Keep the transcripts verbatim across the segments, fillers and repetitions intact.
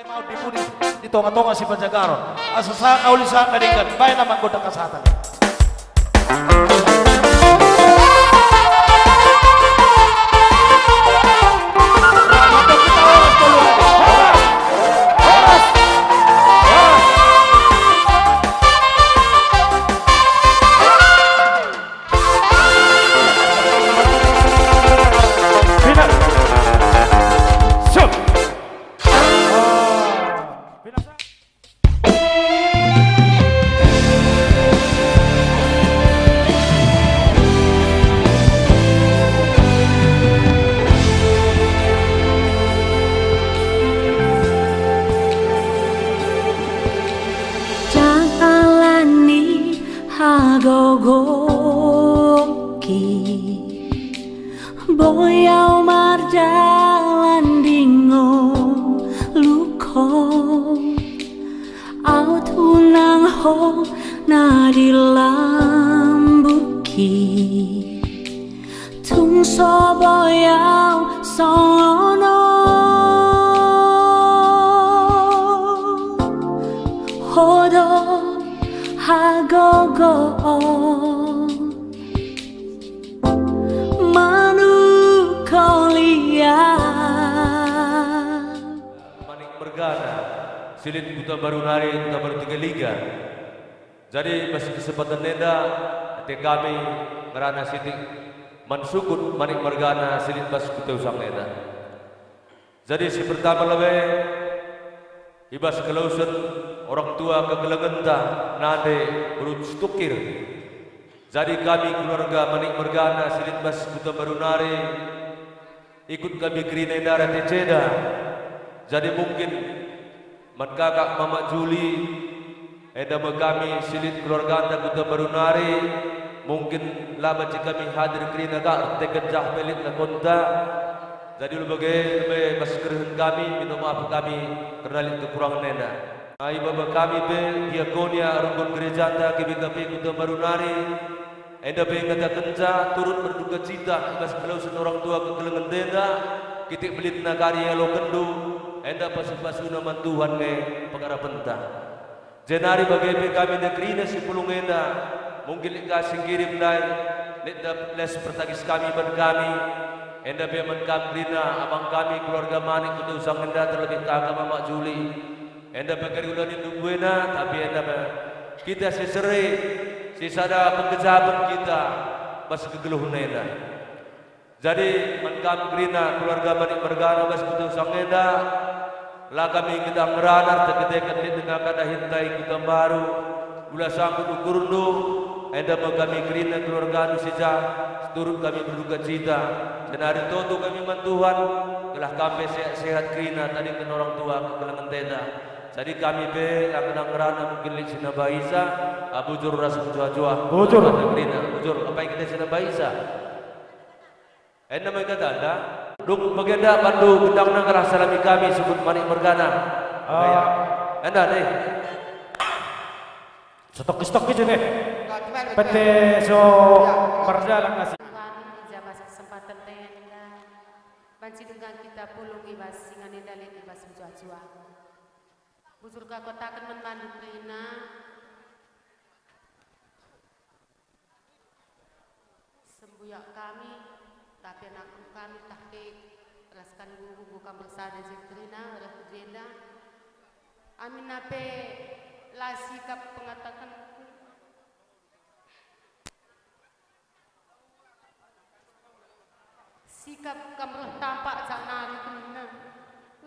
Mau di pudi di tonga-tonga si Pajagaron. Asa sanga uli sanga denggan, baen na manggoda kasatan. Jala ni hagogoki, boi au mardalan di ngolungku. Au tu nang hona di lambungki, tung so boi au songon on. Ho do hagogoon manungkoli au. Manik mergana, Silitkuta Baru nari, Kuta Baru Tiga Liga. Jadi, pas kesempatan enda, ate kami ngerana sitik mansukut manik mergana, Silit Bas Kuta Usang enda. Jadi, si pertama labe, ibas kelausan orang tua kekelengenta, nande Boru Situkir. Jadi, kami keluarga manik mergana, Silit Bas Kuta Baru nari, ikut kami kerina enda rate ceda. Jadi mungkin mankakak mamak Juli, enda ma kami Silit keluarganta Kuta Baru nari, mungkin laban si kami hadir kerina kak, tekan jah pelit na konta. Jadi ulu bage, lebih pas kerehen kami, minta maaf kami, karena lit kekurangan enda. Ai baba kami pe, diakonia, rukun gerejanta, G B K P Kuta Baru nari, enda pe ingatakensa turut berduka cita, ibas kelausan orang tua kekelengenta enda, kitik belitna kari aloken do, enda pasu-pasuna mantuhan nge pengarapenta. Jenari bage pe kami na kerina sipulung enda, mungkin lit kasih kirim nai, lit da les pertagis kami ban kami, enda pe man kam kerina, abang kami keluarga manik Kuta Usang enda terlebih kakak mamak Juli. Enda pe kari ulaon induk buena, tapi enda pe kita sesere, sisada penggejapan kita, bas kegeluhna enda. Jadi, man kam kerina keluarga manik mergana bas Kuta Usang enda, la kami ingkit ngerana, teke-teke di tengah kada hintai Kuta Baru, ula sanggup ukur do, enda ma kami kerina keluarga nu sija, seturut kami berduka cita, jenari toto kami mantuhan, gelah kam pe sehat-sehat kerina, tadingkan orang tua kekelengenta enda. Jadi kami pe, angka na ngerana mungkin lit si na baisa, ah, bujur ras menjuah-juah. Bujur. Angka na ngerana, bujur, apa yang kita si na baisa? Enda ma ingkatanta, dung bagenda pandu gendangna gelah salami kami sukut manik mergana. Ah. Enda, nih. Setoki-setoki jo, nih. Pete so mardalan nasi. Wani, ija bas kesempatan enda. Banci dengan kita pulung ibas singan enda lit ibas menjuah-juah. Bujur, hutaken ma mandu kerina. Sembuyak kami, tapi anakku kami, tah pe, ras kan guru, bukan bersada je kerina, ras jenda. Amin na pe, la sikap pengatakan. Sikap kam roh tampak jak nari kerina.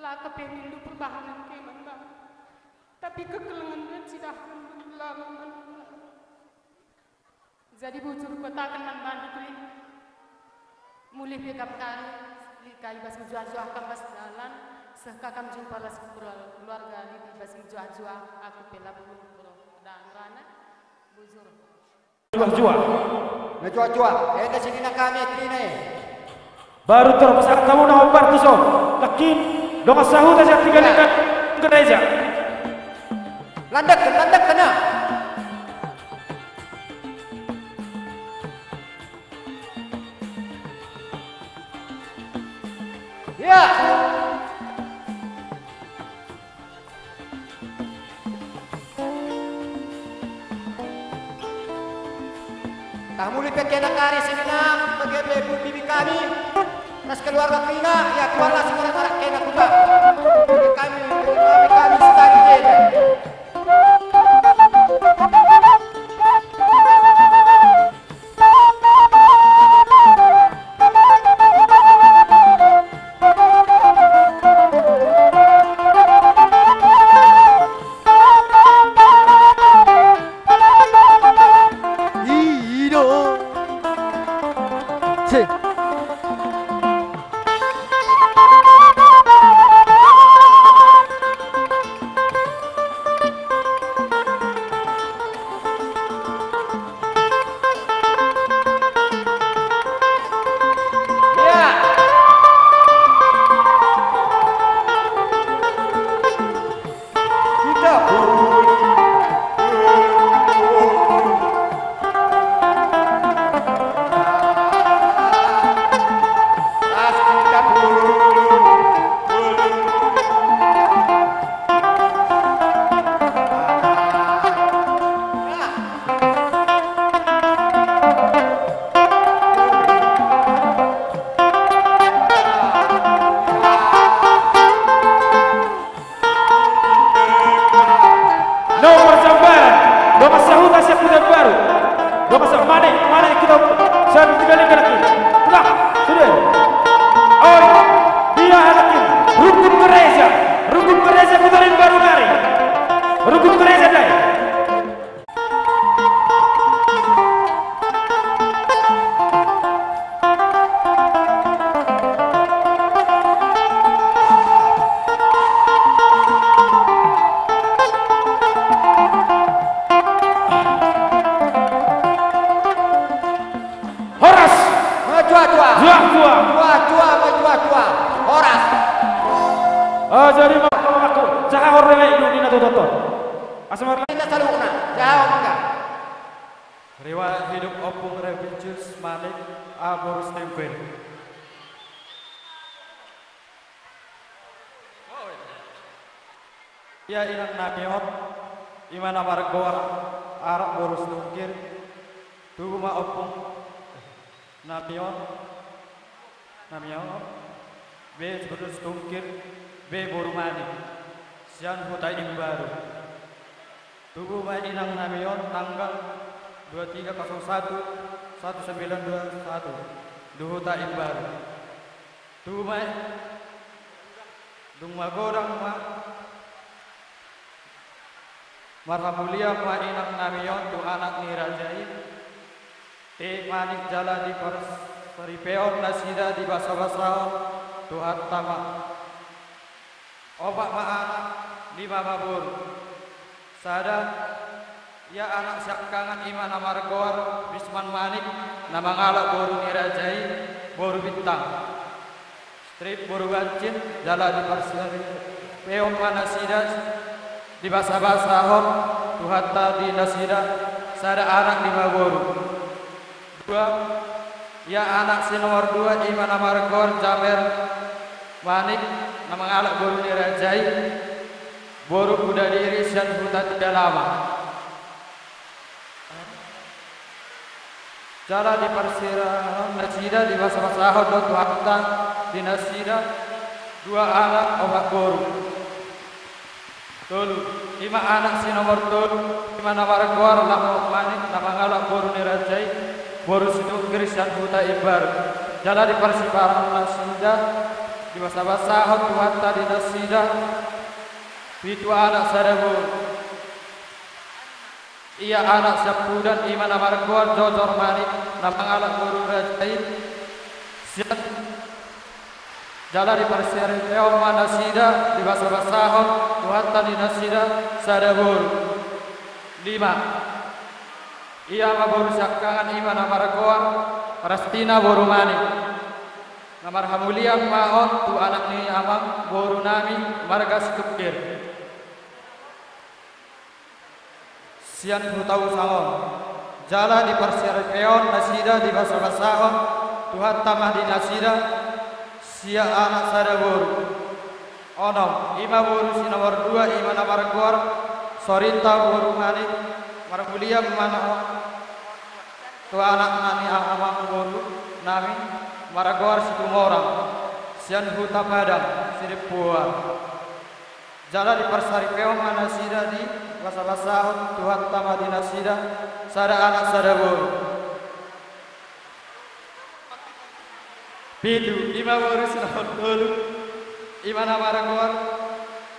La kepe nindu perbahanan ke man ba. Tapi kekelengen dan sidahan lalu man. Jadi bujur, hutaken ma mandu kerina. Mulih pe kam kari, lit ka ibas menjuah-juah kam bas dalan, seh ka kam jumpa ras keluarga lit ibas menjuah-juah, aku pe la bujur, bro, dang rana, bujur. Juah-juah. Menjuah-juah. Enda sidina kami kerina i. Baru tor pasahat hamu na hombar tu son. Laki, dongan sahuta sian Tiga Liga, gereja. Landek, landek kena. Ya. Tahamuli pe kena kari sininang bagi be bumi kami. Ras keluarga kina ya kuala singkara kena kuba. Kami kami kami sekali kena. Naung marjambaran, dongan sahuta sian Huta Imbaru, dongan sa Manik, Manik kita sian Tegalega nangkin. Nah, sudah. Oi, dia nangkin. Rukun gereja, rukun gereja Huta Imbaru nari. Rukun gereja dai. Horas. Majuah-juah. Juah-juah. Juah-juah, majuah-juah. Horas. Ah, jadi ma-, ma-, ma-, jaha horre mai dulu ni na tutoto. Asa marla- Kita salukna. Jaha omga. Riwayat hidup Ompung Revicius Manik, aboru Stempel. Ia inang nami on, ima na margoar arak boru Sinungkir, tubu ma ompung nami on, nami on, be boru Sinungkir, be boru Manik, sian Huta Imbaru. Tubu ma inang nami on tanggal dua tiga kosong satu, satu sembilan dua satu, di Huta Imbaru. Tubu ma i, dung magodang ma, marhamulian ma inang nami on tu anak ni raja i, Manik, jala diparsaripeon nasida, dibasabasahon Tuhanta ma. Opat ma anak, lima ma boru. Sada, ia anak siangkangan, ima na margoar Bisman Manik, na mangalap boru ni raja i, boru Bintang. Strip boru Bancin, jala diparsaripeon ma nasida, dibasabasahon Tuhanta di nasida, sada anak, lima boru. Dua, ia anak si nomor dua, ima na margoar Jamer Manik, na mangalap boru ni raja i, boru Kuda Diri, sian Huta Tiga Lama. Jala diparsaripeon nasida, dibasabasahon do Tuhanta di nasida, dua anak, opat boru. Tolu, ima anak si nomor tolu, ima na margoar Lambok Manik, na mangalap boru ni raja i, boru Sinungkir, sian Huta Imbaru. Jala diparsaripeon nasida, dibasabasahon Tuhanta di nasida, pitu anak, sada boru. Ia anak siampudan, ima na margoar Jojor Manik, na mangalap boru ni raja i, sian, jala diparsaripeon ma nasida, dibasabasahon Tuhanta di nasida, sada boru. Lima, ia ma boru siangkangan, ima na margoar Rastina boru Manik, na marhamulian ma on tu anak ni amang boru nami marga Sinungkir. Sian Huta Usang on. Jala diparsaripeon nasida, dibasabasahon Tuhanta ma di nasida, sia anak, sada boru. Onom, ima boru si nomor dua, ima na margoar Sorinta boru Manik, marhamulian ma on. Tu anak ni amangboru nami margoar Situmorang, sian Huta Padang, Sidempuan. Jala diparsaripehon ma nasida, dibasabasahon Tuhanta ma di nasida, sada anak sada boru. Pitu, i ma boru si nomor tolu, i ma na margoar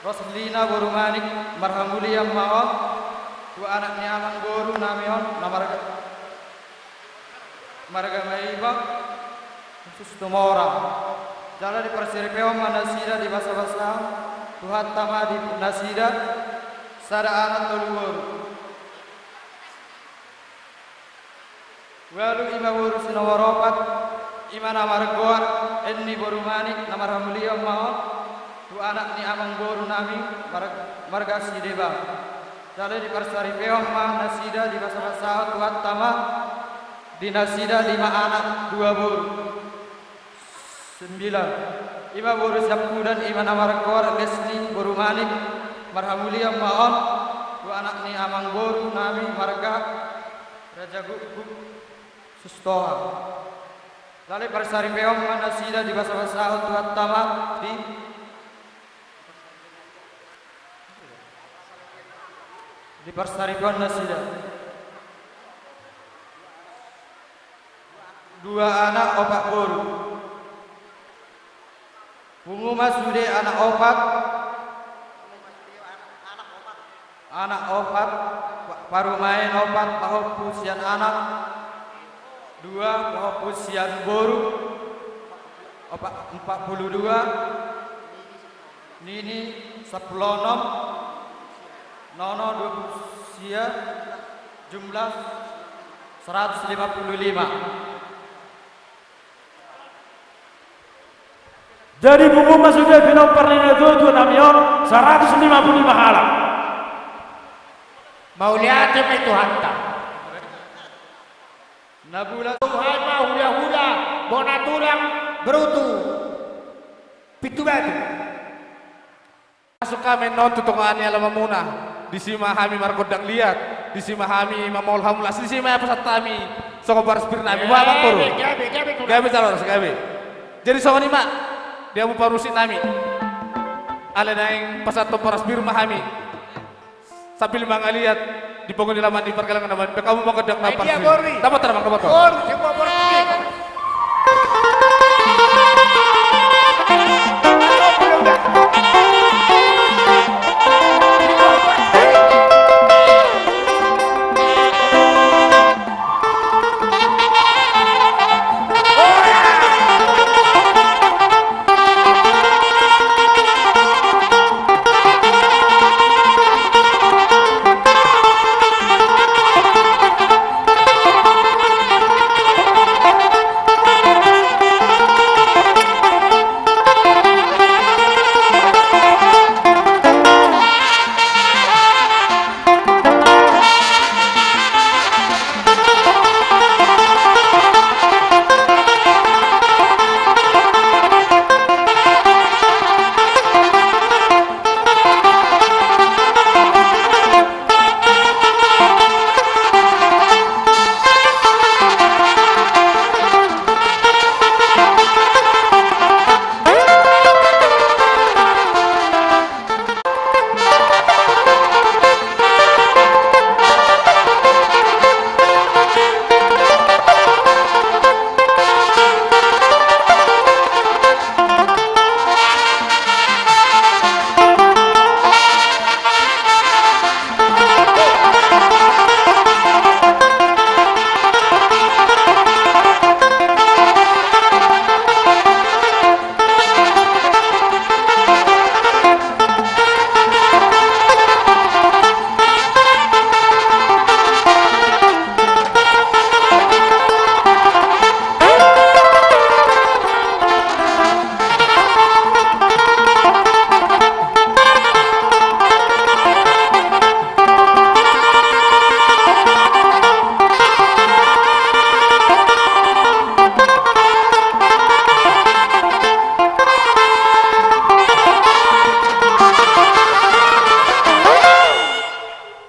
Roslina boru Manik, marhamulian ma on tu anak ni amangboru nami on, na marga, marga Maibang, Situmorang. Jala diparsaripehon ma nasida, dibasabasahon Tuhanta ma di nasida, sada anak tolu boru. Ualu, i ma boru si nomor opat, i ma na margoar Enni boru Manik, na marhamulian ma on tu anak ni amangboru nami, mar-, marga Sidebang. Jala diparsaripehon ma nasida, dibasabasahon Tuhanta ma di nasida, lima anak dua boru. Sembilan, i ma boru si Ampudan, i ma na margoar Lesni boru Manik, marhamulian ma on tu anak ni amangboru nami, marga Rajagukguk, Sistoha. Jala diparsaripehon ma nasida, dibasabasahon Tuhanta ma di, diparsaripehon nasida. Dua anak opat boru. Pungu ma sude anak opat. Anak opat, pa-, parumaen opat, pahompu sian anak dua, pahompu sian boru opat, empat puluh dua, nini sampulu onom, nono dua puluh sia, jumlah seratus lima puluh lima. Jadi pungu ma sude pinompar ni natuatua nami on, saratus lima pulu lima halak. Mauliate ma i Tuhanta. Na bulat. Tuhan ma hulahula, bona tulang, berutu. Pintu batu. Masuk hami annon tu tonga ni alamamuna. Disi ma hami margondang liat, disi ma hami mamaol hamu las, disi ma pasahat hami songon paras pir nami. Wah, bang boru. Gabe, gabe, gabe, gabe. Gabe, jala las, gabe. Jadi songon i ma di hamu parmusik nami. Alai naeng pasahathon paras pir ma hami. Sambil mangaliat di panggung ni alaman ni pargellengan nama, baen hamu ma gondang na paras pir. Dapotan, dapotan.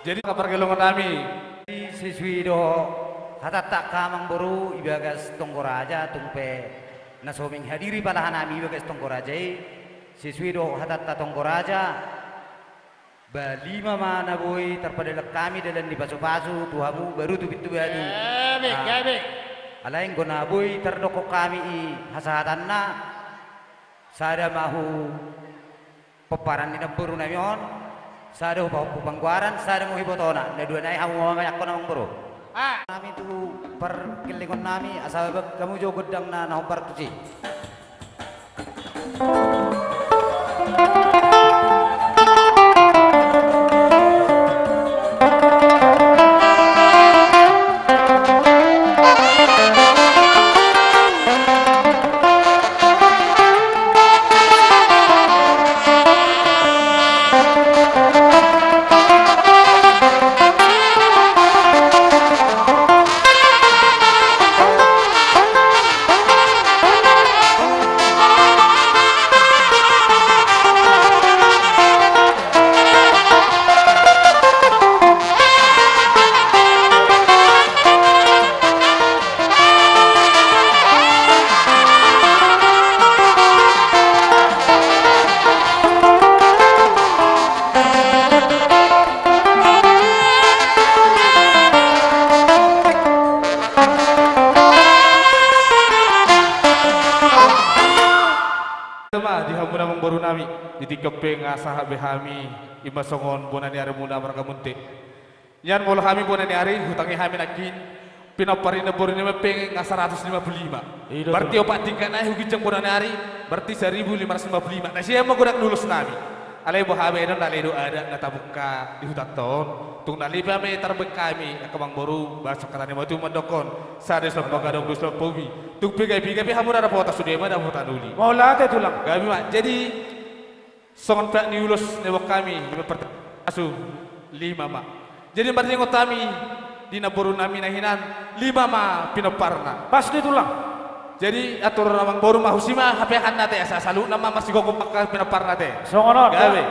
Jadi, pargellengon nami. Sesuai do Hatanta angka amangboru ibagas tonggo raja, tung pe na so menghadiri pala hanami ibagas tonggo raja i, sesuai do hatanta tonggo raja. Ba lima ma na boi tarpadalan hami dalan ni pasupasu tu hamu baru tu pintu batu. Gabe, ah, gabe. Alai anggo na boi tardokkon hami i hasahatanna, sada ma hu pomparan ni namboru nami on, sada hu pahompu panggoaran, sada ma hu ibotona, na dua nai hamu ma manjangkon amangboru. Ah. Nami tu pargellengon nami, asa baen hamu jo gondang na, na hombar tusi. Ima di hamu na amangboru nami, di tingki on pe nga sahat be hami, ima songon bona ni ari muna marga Munte. Nian molo hami bona ni ari, hutangi hami nangkin, pinompar ni namboru nami pe nga saratus lima pulu lima. I do. Berarti opat tingkat nai huginjang bona ni ari, berarti saribu lima ratus lima pulu lima. Na sian ma godang ni ulos nami. Alai boha be, na alai do adat na tabuka di hutanta on. Tung na lima ma i tarbaen hami, angka amangboru, ba songon hata ni natuatua mandokkon, sada di silampa gadong, dua di silampa ubi. Tung piga-piga pe hamu na dapotan, sude ma dapotan uli. Mauliate tulang. Gabe ma. Jadi, songon peak ni ulos na diboan hami, lima pertama, asu, lima ma. Jadi, marningot hami di namboru nami na hinan, lima ma pinomparna. Pas do i tulang. Jadi, atur amangboru ma, husi ma hapeahanna ate, asa saluhutna ma marsigogo angka pinomparna ate. Songon on. Gabe.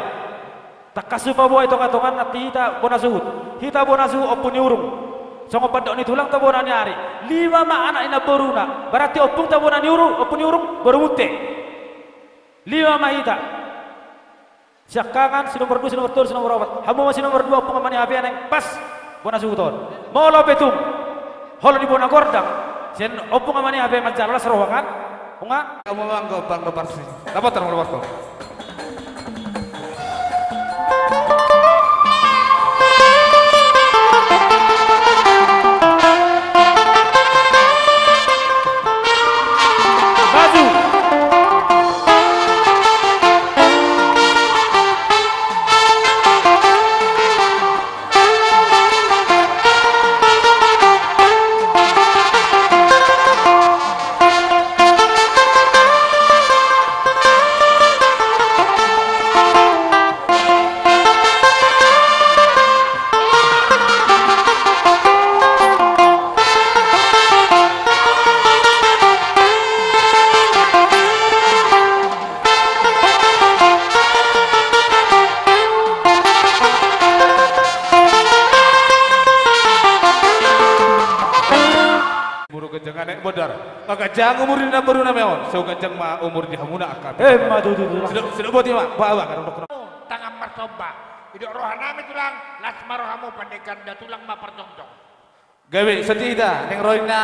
Tangkas hupaboa i tongatonganna, hita bona suhut. Hita bona suhut, Ompu ni Urung. Songon pandok ni tulang, tu bona ni ari. Lima ma anak ni namboruna. Berarti ompung tu bona ni Urung, Ompu ni Urung, boru Munte. Lima ma hita. Siangkangan, si nomor dua, si nomor tolu, si nomor opat. Hamu ma si nomor dua, Ompung Ama ni Hapea, naeng pas bona suhut on. Molo pe tung holan di bona gordang, sian Ompung Ama ni Hapea manjalo, las roha kan? Unga? Hamu ma anggo bang lo parsi. Dapat terang lo parsi. Maju. Umur ganjang anak bodar. Nga ganjang umur ni namboru nami on, so ganjang ma umur ni hamuna angka. Eh, ma tutu tulang. Sudah, sudah buat ima, bawa, bawa, karena tangan marsomba. Idok roha nami tulang, las ma rohamu, pandai ganda tulang ma parjongjong. Gabe, songon i hita, naeng ro ninna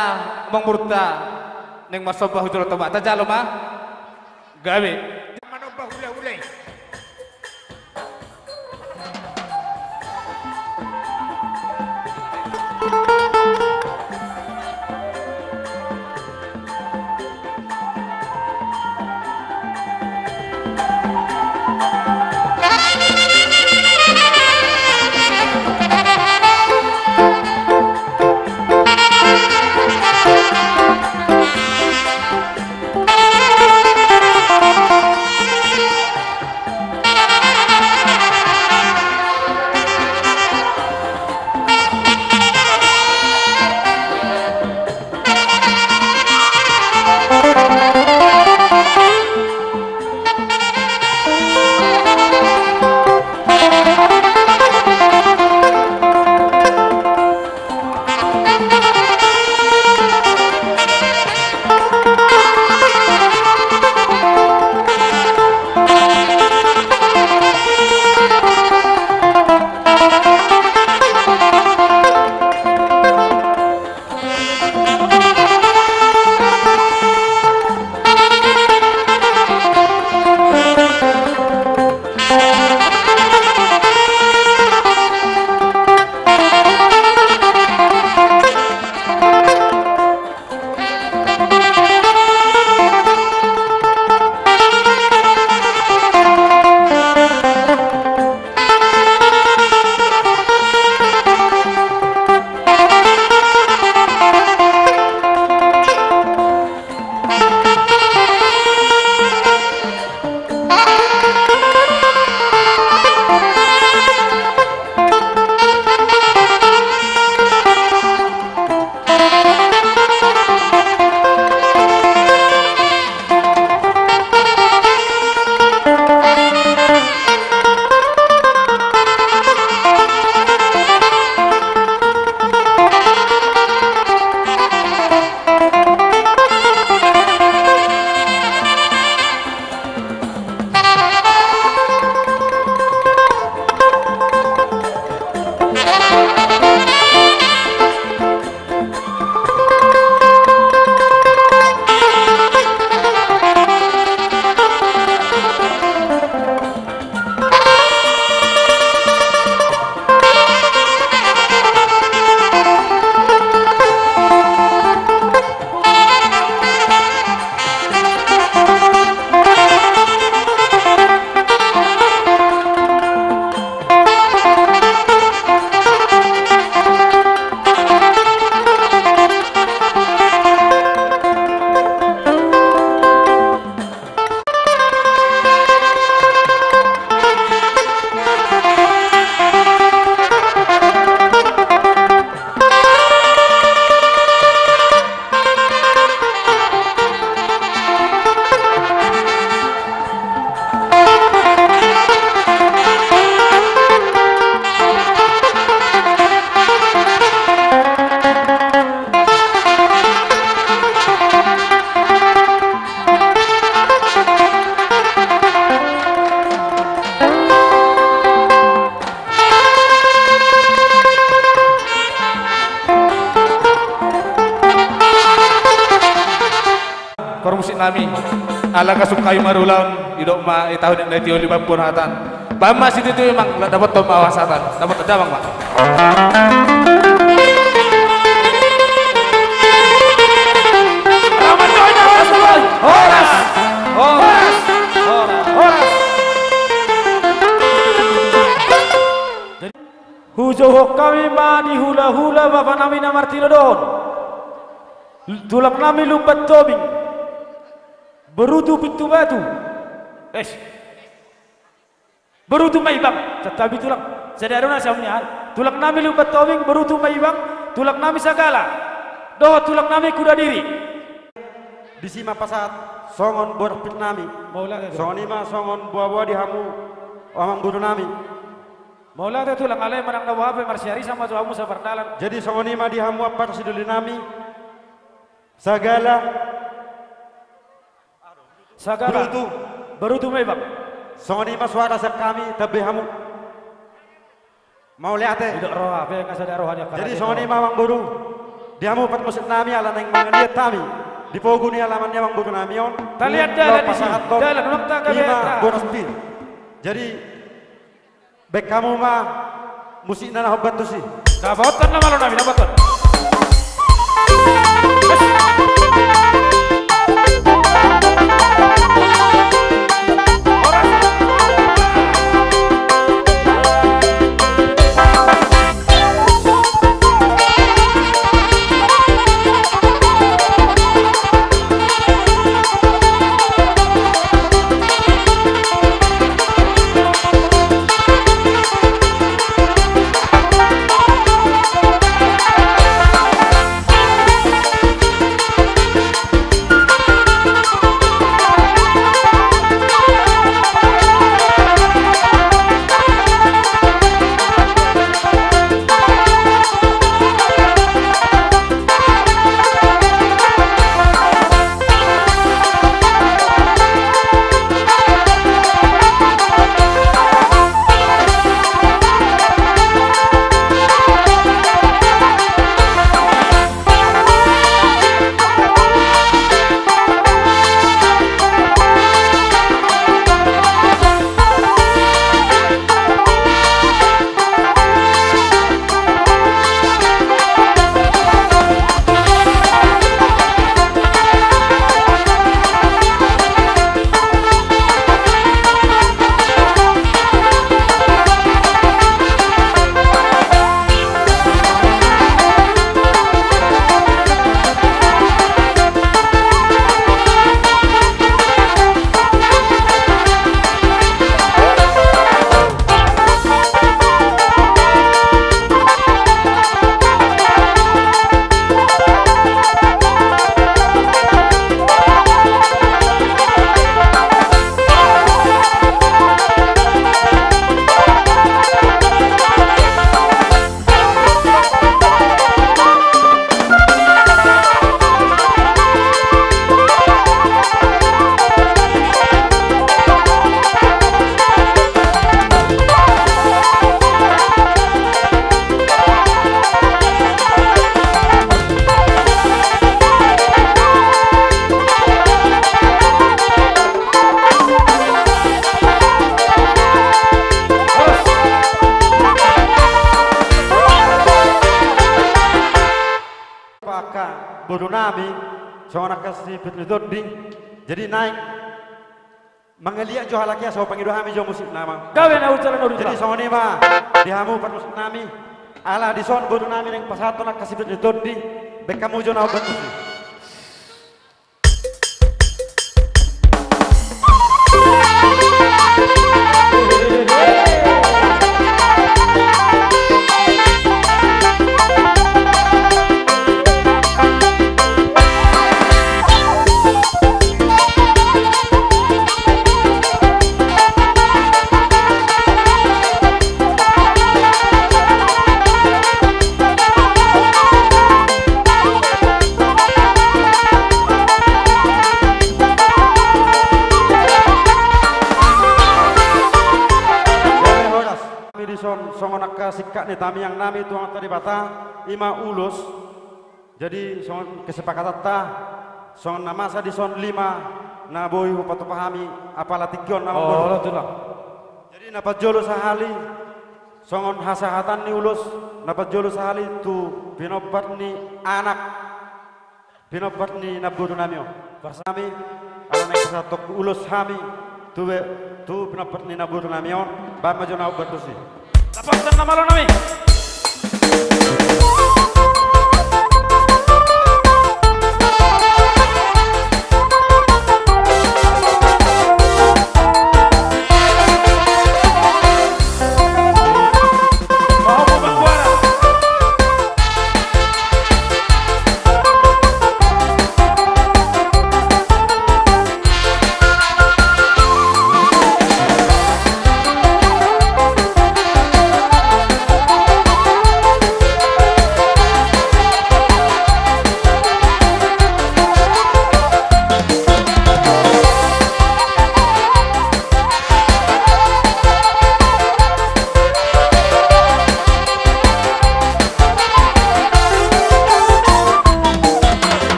amangborunta, naeng marsomba hu jolo Toba, tajalo ma. Gabe. Manomba hulahula i. Parmusik nami, ala tung hami marulaon, didok ma i tahu ni na tioli bambu na hatan. Baen ma situtu, Amang, dapothon ma au hasahatan. Dapothon damang ma. Horas, horas, horas, horas. Hujouhon hami ma di hulahula bapa nami na martinodohon. Tulang nami Lumban Tobing, boru tu Pintu Batu. Es. Boru tu Maibang, santabi tulang. Sada do na sian nian. Tulang nami Lumban Tobing, boru tu Maibang, tulang nami Sagala. Dohot tulang nami Kuda Diri. Disi ma pasahat songon boras pir nami. Mauliate. Songon i ma songon boaboa di hamu, o amangboru nami. Mauliate tulang, alai manang na boha pe marsiarisan ma tu hamu sapardalan. Jadi songon i ma di hamu ampara sidoli nami. Sagala. Sagala. Boru tu. Boru tu Maibang. Songon i ma suara sian hami, tabe hamu. Mauliate. Didok roha pe, nga sada roha ni angka. Jadi songon i ma amangboru. Di hamu parmusik nami, ala naeng mangaliat hami di pogu ni alaman ni amangboru nami on. Taliat dalan disi. Pasahathon. Dalan, unang tagak. I ma boras pir. Jadi, baen hamu ma musikna na hombar tusi. Dapothon na malo nami, dapothon. Boru nami, songon angka sipit ni tondi. Jadi naeng mangaliat jo halak i asa hupangido hami jo musikna, amang. Gabe na hujala, na hujala. Jadi songon i ma di hamu parmusik nami. Ala dison boru nami naeng pasahathon angka sipit ni tondi. Baen hamu jo na hombar tusi. Nami dison songon angka singkat ni tamiang nami tu Amanta Debata, i ma ulos. Jadi songon kesepakatanta, songon na masa dison lima na boi hupatupa hami apala tingki on, amang boru. Jadi na parjolo sahali songon hasahatan ni ulos, na parjolo sahali tu pinompat ni anak, pinompat ni namboru nami on. Parsami, ala naeng pasahathon ulos hami tu be-, tu pinompat ni namboru nami on, baen ma jo na hombar tusi. Dapotan na malo nami.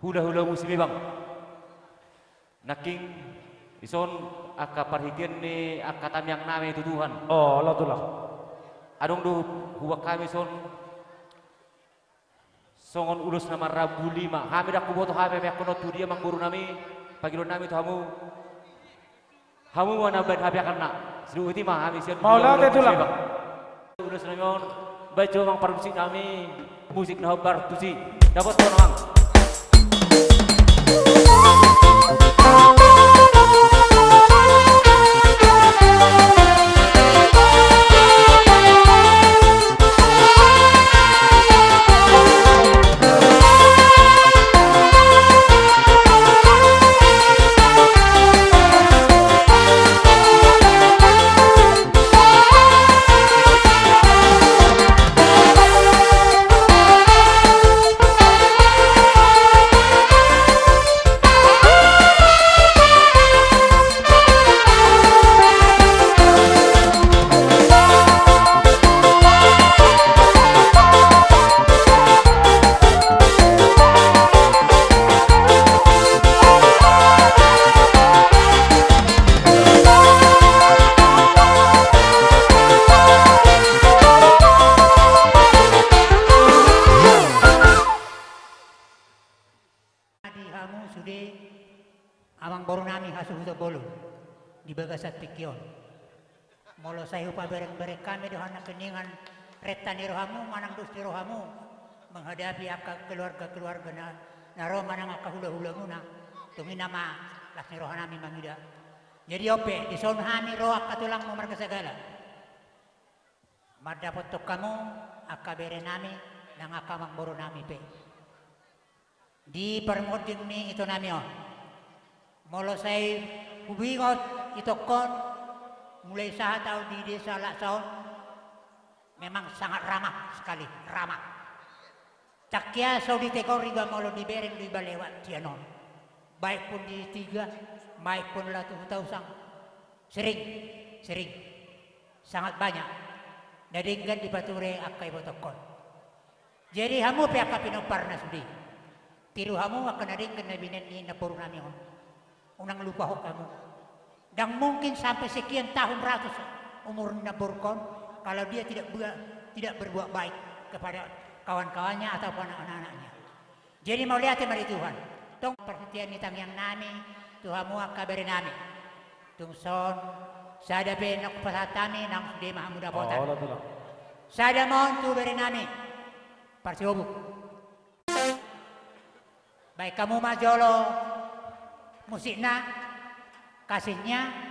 Hula-hula musik, amang. Nangkin dison angka parhitean ni angka tamiang nami tu Tuhan. O, olo tulang. Adong do huboan hami dison songon ulos na marrambu lima. Hami ndang huboto hami, hami angkon on tu dia, amang boru nami, pangidoan nami tu hamu. Hamu ma na baen hami angka na. Sidung uti ma hami sian. Mauliate, tulang. Ulos nami on, baen jo, amang parmusik nami, musik na hombar tusi. Dapotan, amang. Di hamu sude, amang boru nami, hasuhuton bolon di bagasan tingki on. Molo sai hupabereng-bereng hami do nangkiningan renta ni rohamu manang dos ni rohamu menghadapi angka keluarga-keluarga na, na ro manang angka hula-hulamuna, tung i nama las ni roha nami mangida. Jadi on pe, dison hami ro angka tulangmu marga Sagala mandapothon hamu angka bere nami nang angka amang boru nami pe. Di parmonding ni ito nami on, molo sai hubingot itongkon, mulai sahat au di desa Laksa on, memang sangat ramah sekali, ramah. Tangkias au di Tegor iba molo dibereng do iba lewat sian on. Baik pun di Tiga, baik pun laho tu Hutausang. Sering, sering. Sangat banyak na denggan dipature angka ibotongkon. Jadi hamu pe angka pinomparna sude, Tiru hamu angka na denggan na binahen ni namboru nami on. Unang lupahon hamu. Ndang mungkin sampai sekian tahun ratus umur ni namboru on, kalau dia tidak buat, tidak berbuat baik kepada kawan-kawannya ataupun anak-anaknya. Jadi mauliate ma di Tuhan. Tong parhatian ni tangiang nami tu hamu angka bere nami. Tung son, sada pe na hupasahat hami, nang sude ma hamu dapotan. Oh, ola tulang. Sada ma on tu bere nami. Parsiobuk. Baen hamu ma jolo musikna, kasihnya.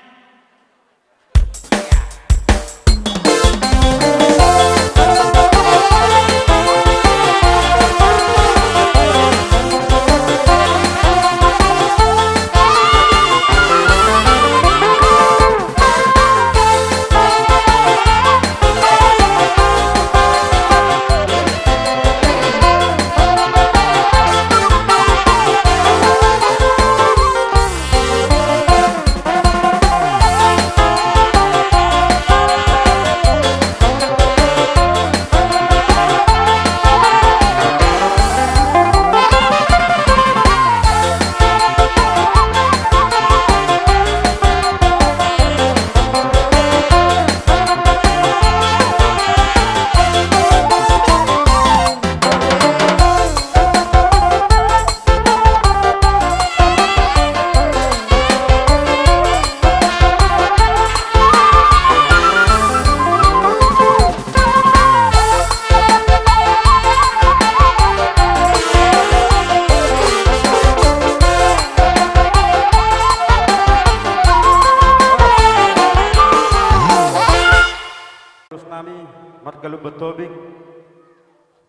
Terus nami marga Lumban Tobing.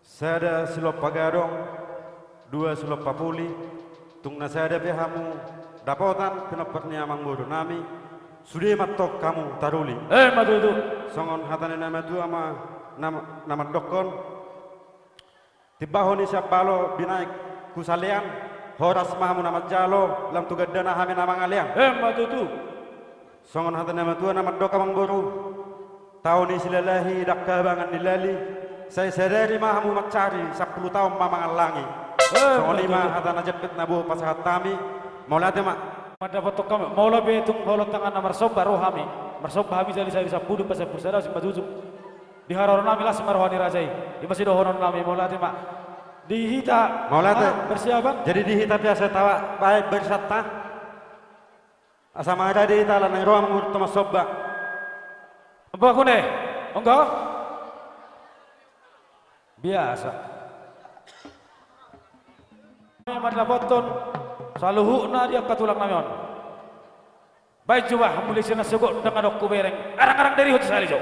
Sada silompa gadong, dua silompa puli, tung na sada pe hamu dapotan pinompar ni amangboru nami, sude ma antong hamu taruli. Emma tutu. Songon hata ni na matua ma, na, na mandokkon, timbahon ni sian balo binaen tu salean, horas ma hamu na manjalo, lam tu gandana hami na mangalean. Emma tutu. Songon hata ni na matua na mandok amangboru, tao ni silalahi ndang habangan ni lali, sai sadari ma hamu mansari, sampulu taon ma mangallangi. Eh, songon i ma betul. Hata na jempek na boi pasahat hami, mauliate ma. Mandapothon hami, molo pe tung holong tangan na marsomba ro hami, marsomba hami sahali-sahali sampulu, pasampulu sada, simanjujung. Di haroro nami las ma roha ni raja i, i ma sidohonon nami, mauliate ma. Di hita, mauliate. Ah, bersiap, Bang. Jadi di hita biasa tawa, baik bersata. Asa maradi hita ala naeng ro amangboru tu marsomba. Bakune, onggo? Biasa. Mandapothon saluhutna di angka tulang nami on. Baen jo bah, mulai sian na sogot ndang adong hubereng. Arang-arang dari hot sahali jo.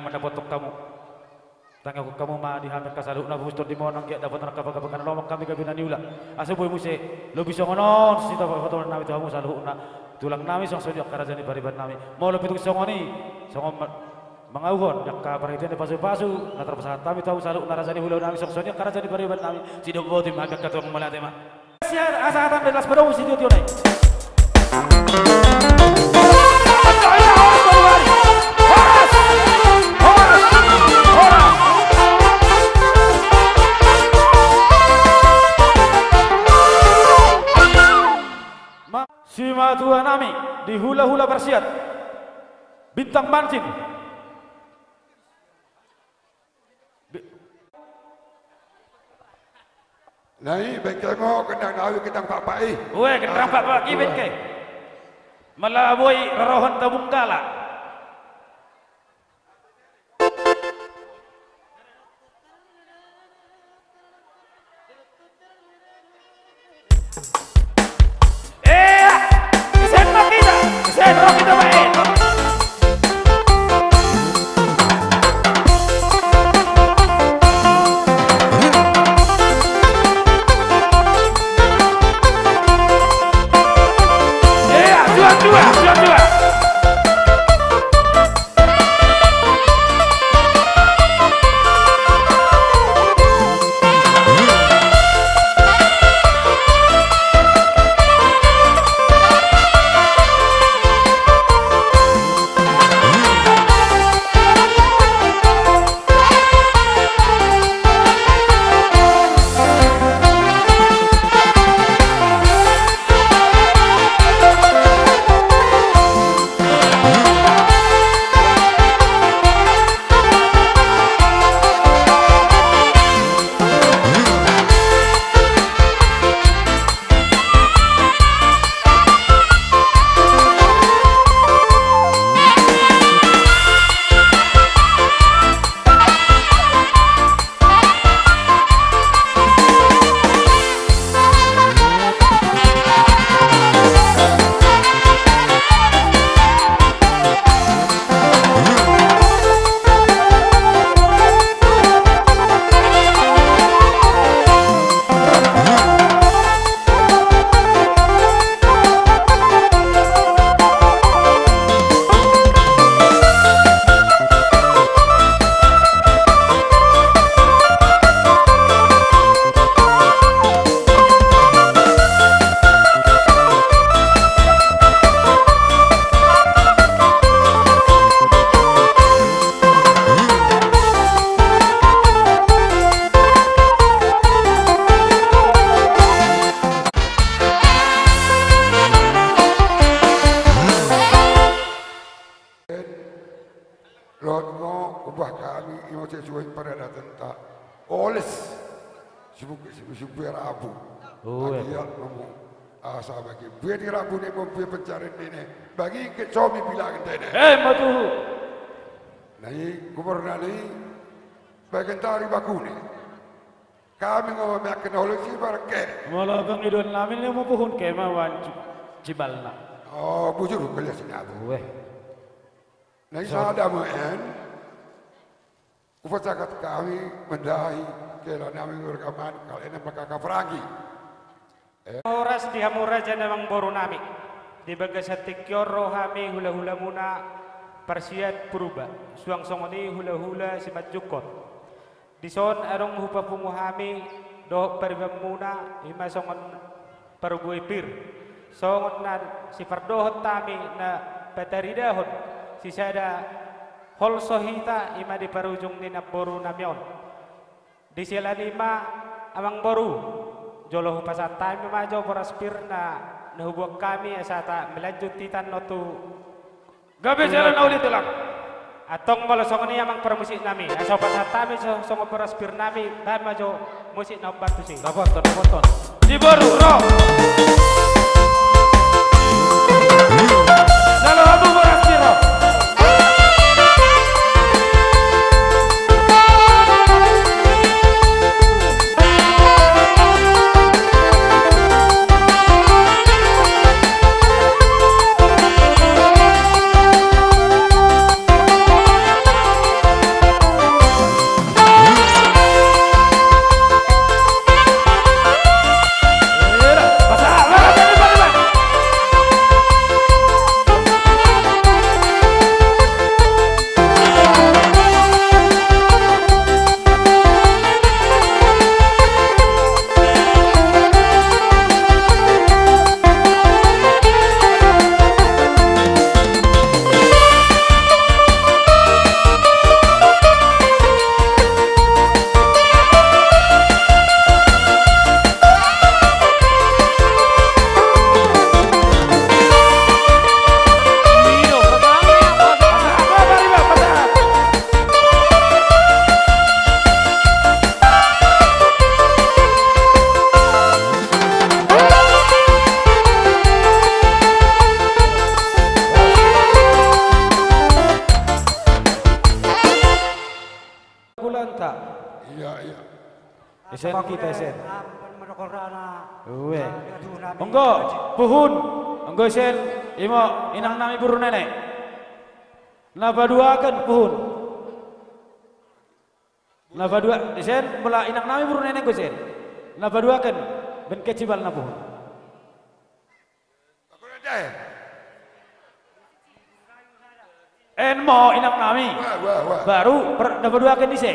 Mandapothon hamu. Tangiangkon hamu ma di hami angka saluhutna, pos tondimuna anggiat dapotan angka pagabakan, lomo hami gabe na niula. Asa boi muse lobi songon on sitapothon nami tu hamu saluhutna. Tulang nami, songon i angka raja ni pariban nami. Molo pe tung songon i, songon ma-, mangauhon di angka parhitean ni pasupasu na tarpasahat hami tu hamu saluhutna raja ni hula nami, songon i angka raja ni pariban nami. Sidok boti ma hami angka tulang, mauliate ma. Sian asa hata las padomu sitio-tio nai. Simatua nami di hula-hula parsiat Bintang Mancin. Be-, na i, baen hamu gendang na ahu, gendang pakpak i. Ue, gendang pakpak i baen hamu. Molo boi rorohon tabung gala. Ia, ise ma hita, ise roha hita baen. Ia, dua, dua, dua, dua. Lohot ma, umbahen hami, i ma sesuai paradatanta. Oles. Sibuk, sibuk, sibuk rabu. Oh, iya. Agiat ma muse. Asa bagi bue di rabu ni, bue pencarian ni, bagi ke somi bilang tene. Eh, matuhu. Na i, gubernur na i, bagian tari bakune. Hami nga mamiak na olo sibar ke. Molo pangidoan nami na mapuhun ke ma wan ci-, cibalna. Oh, bujur kalian sinabu. Weh. Na i, sada ma en. Hupasahat hami mandahi hela nami, berkaman kalian na mangkaparanggi. Horas di hamu raja nang amangboru nami. Di bagasan tingki on ro hami hulahulamuna parsiat Purba, suang songon i hulahula Simanjungkon. Dison adong hupapungu hami dohot paribanmuna, i ma songon parbue pir, songon na sipardohot hami na pataridahon sisada holso hita, i ma di parujung ni namboru nami on. Di siala ni i ma, amangboru, jolo hupasahat hami ma jo boras pir na, na hubuat hami asa ta melanjut hita annon tu. Gabe jala na uli tulang. Antong molo songon i amang parmusik nami, asa hupasahat hami so-, songon boras pir nami, bahen ma jo musik na hombar tusi. Dapothon, dapothon. Di boru ro. Jalo hamu boras pir ro. Iya, iya. Isen hita isen. Ue. Onggo, puhun. Onggo isen, imo inang nami boru nene. Na paduaken puhun. Na padua, isen, molo inang nami boru nene onggo isen. Na paduaken, baen kecibal na puhun. Eno ma inang nami. Wah, wah, wah. Baru per-, na paduaken ise?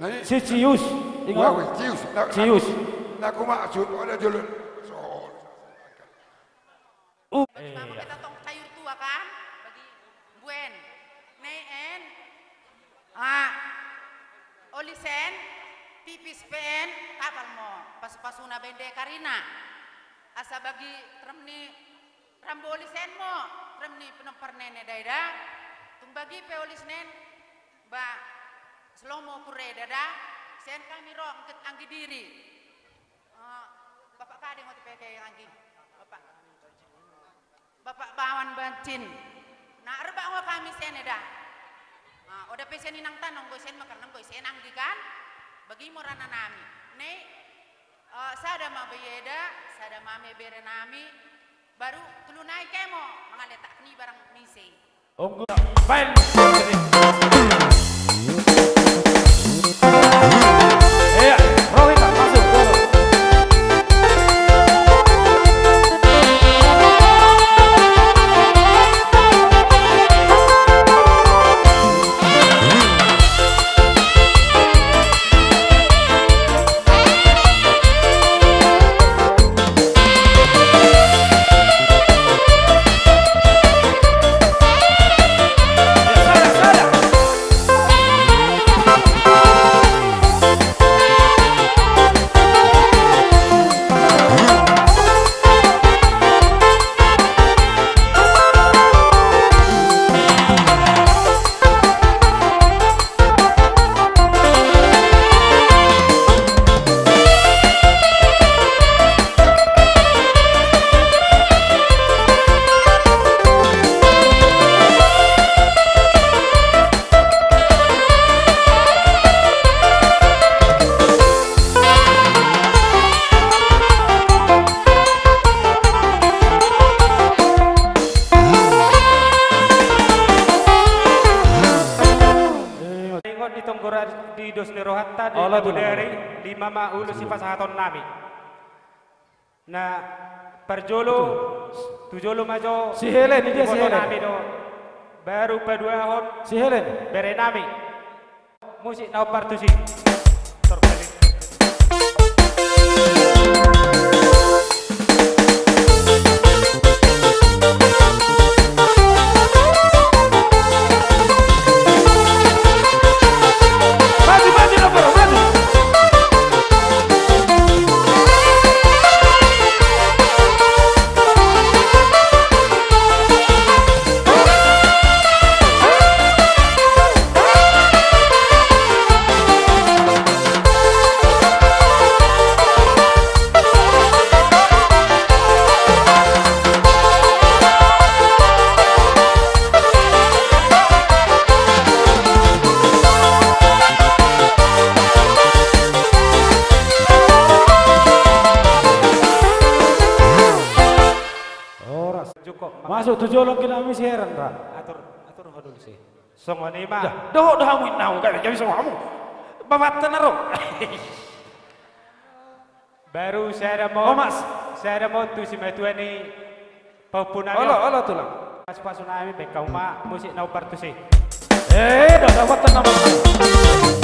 Nani? Si Cius. Ingo? Wah, wah, Cius. Na, Cius. Na, na kumaksud, ada jolo. So. Uh. Bagi mama, iya, beta tong sayur tua kan? Bagi buen. Neen. Ah, oli sen, tipis pe en, tabal mo, pasu-pasuna baen da karina. Asa bagi terem ni ramboli sen mo, terem ni pinompar nene da eda. Tung bagi pe oli sen, ba, selo mo kure da da, sen kami ro angkit anggi diri. Ah, Bapak Kading, oto pe ke anggi. Bapak. Bapak Bawan Bancin. Na, rebak ngo kami sen eda. Ah, oda pe sen inang ta, nonggo sen ma karna nonggo sen anggi kan. Bagi mo rana nami. Nei, eh, sada ma baieda, sada ma me bere nami. Baru tulunai ke mo, mangaletak ni barang ni se. Onggo. Baen. Iya, Rohita, masuk, masuk. Ingot di tonggora di dos ni rohanta di Olo, Tulang. Bodari, lima ma ulos sipasahaton nami. Na parjolo, tu jolo ma jo. Si Helen, idia si Helen? Iboto nami do. Baru paduahon. Si Helen. Bere nami. Musik na ompar tusi. Tor balik. Maju, maju, maju, maju. Horas. Masuk tu jolo, kena misi heran ra. Atur, atur ho dulu si. Songon i ma. Dohot do hamu inna, gabe gabe songon hamu. Babatta na ro. Baru sada ma. Sada ma tu simatua ni pahompu nami. Olo, olo, Tulang. Pasu-pasu nami, baen hamu ma musik na ompar tusi. Eh, dohot, dohot, dohot.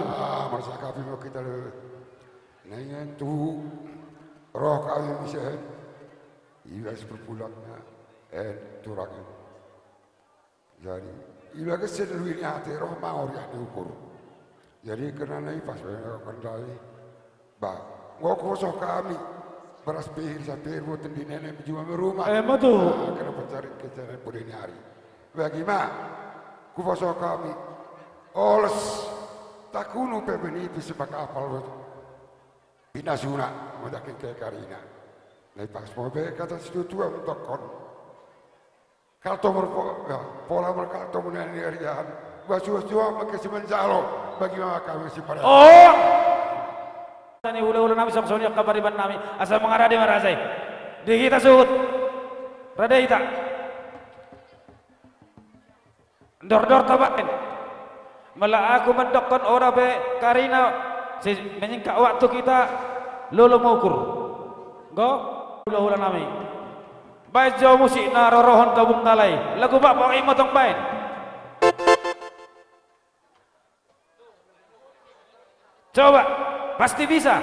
Ah, marsantabi ma hita do. Naeng tu roha hami muse, iba sipulpulangna, eh, turang. Jadi, iba gese na luin ate roha ma orian ni ukur. Jadi, kena na ipas, kena i. Ba, nunga huposo hami, boras pir, sapir, boten di nenek, juma meruma. Eh, ma tu. Ah, kena pancari kecana pudi ni ari. Bagi ma, huposo hami. Oles, takunu pe bini pisi pakapal. Pinasuna, madakin ke karina. Na ipas mo be kata situatua mendokon. Kalto mar po-, ya, pola mar kalto muna ni arian. Basuas juang mangkasi manjalo, bagi ma hami si pare. Oh! Tani hula-hula nami, song soni akka pariban nami. Asa mangarade ma raja i. Di hita suhut. Rade hita. Dor-dor tabaen. Mala aku mandokkon ora pe karina, si menyingkat waktu hita lolo ma ukur. Go, hula-hula nami. Baen jo musik na rorohon gabung nalai. Lagu Bapak Imotong baen. Coba, pasti bisa.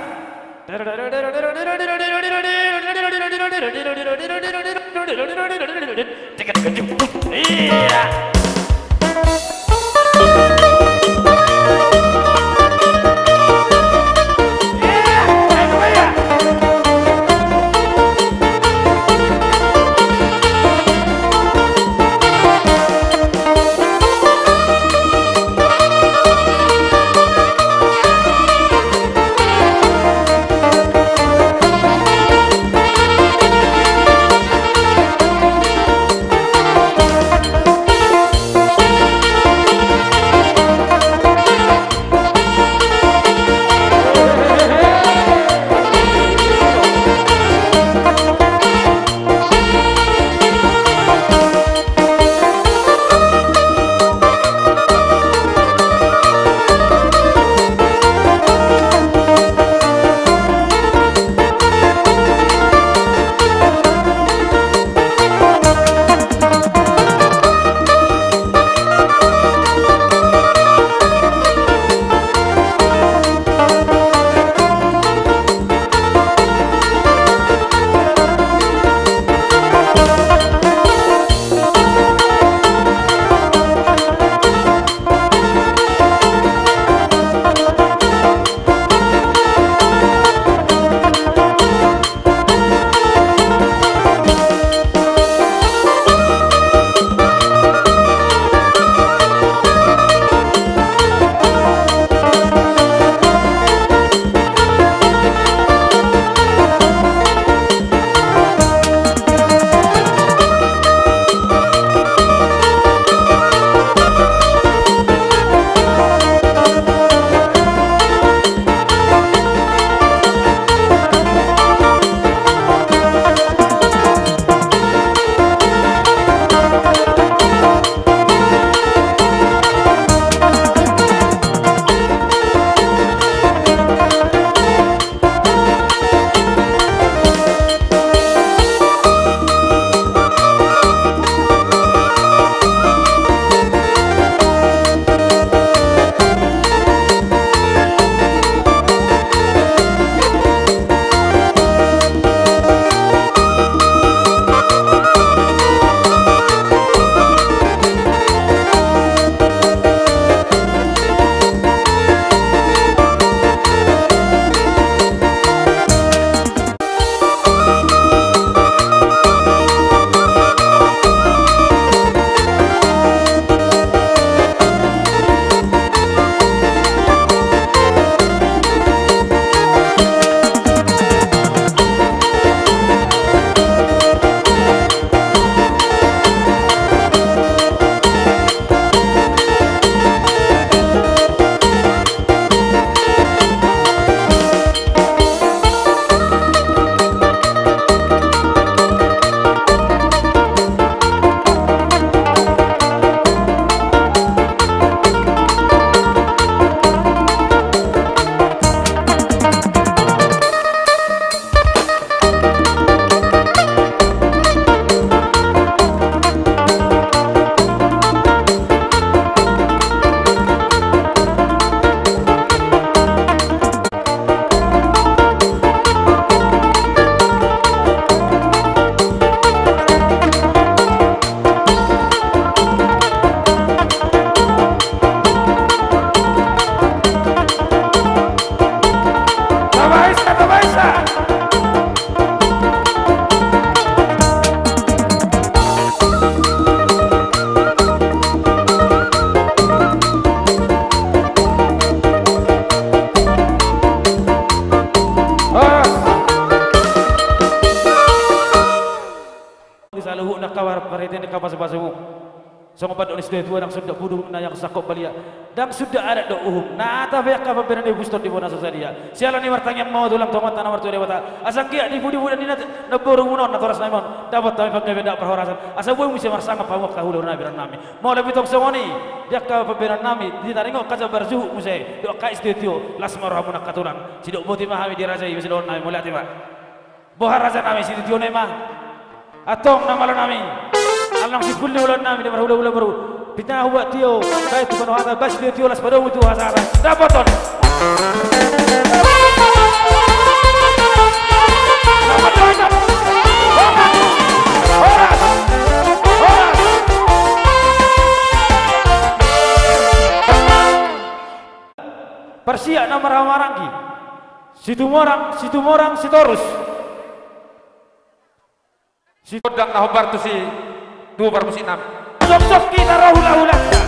Iya. Di saluhutna kabar parhitean ni pasupasu. Songon pandok ni situatua, ndang suda pudun na niangkon sangkot balian, ndang suda adat dohot uhum. Na tape angka pambahenan ni ompunta on di bona so sadia. Siala ni martangiang ma tulang tu Amanta na martua Debata. Asa anggiat di pudi-pudi ni na, namboru muna on, natoras nami on, dapot hami panggabean dohot parhorasan. Asa boi muse marsangap hamu angka hulahula nami, raja nami. Molo pe tong songon i, di angka pambahenan nami, di taringot angka jambar juhut muse, dohot angka es tio-tio, las ma rohamuna angka tulang. Sidok boti ma hami dirajai, muse dohonon nami, mauliate ma. Boha raja nami, sitio-tio nai ma. Antong na malo nami. Alang sipul ni ulaon nami, di marhulahula baru. Pinahu buat tio, baen tu panuhatan, baen sitio-tio, las padomu tu hasahatan. Dapoton. Horas. Horas. Horas. Parsiap na marhahamaranggi. Situmorang, Situmorang, Sitorus. Sitondang na hombar tu si duo parmusik nami. Sokson hita ro hulahulanta.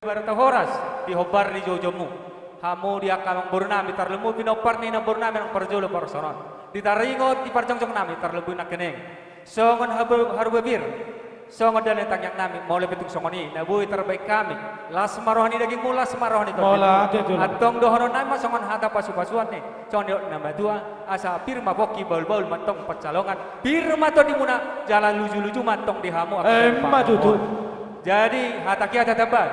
Barita horas di hombar ni joujoumu. Hamu di angka amangboru nami, tarlumobi pinompar ni namboru nami nang parjolo parhorasan on. Di taringot di parjongjong nami, tarlumobi nangkining. Songon habu-, haru babir. Songon dalan ni tangiang nami, molo pe tung songon i, na boi tarbahen hami. Las ma roha ni dagingmu, las ma roha ni tondinmu. Antong dohonon nami ma songon hata pasupasuan ni. Songon nidok ni natuatua, asa pir ma pongki bahulbahul ma antong pansalongan. Pir ma tondimuna, jala lujuluju ma antong di hamu. Emma tutu. Jadi, hata kiat hata baik.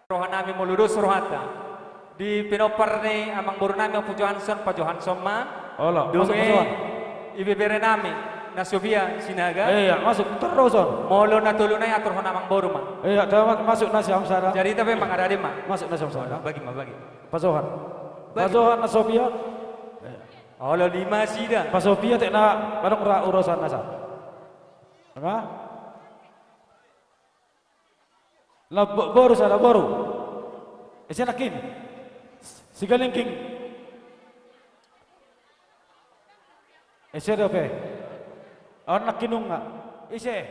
Roha nami molo dos rohanta. Di pinompar ni amangboru nami Ompu Johansson, Pa Johansson ma. Olo, masuk, masuk. Ibebere nami, na Sofia Sinaga. Iya, masuk, terus on. Molo na tolu nai atur hon amangboru ma. Iya, masuk na si Amsara. Jadi, tapi mangarade ma. Masuk na si Amsara. Bagi ma, bagi. Pa Johan. Bagi. Pa Johan na Sofia. Olo, lima sida. Pa Sofia tek na, manuk ra urusan nasa. Apa? Na bo-, boru sada, boru. Ise nangkin? Sigalingking. Ise dope? On nangkin nunga. Ise?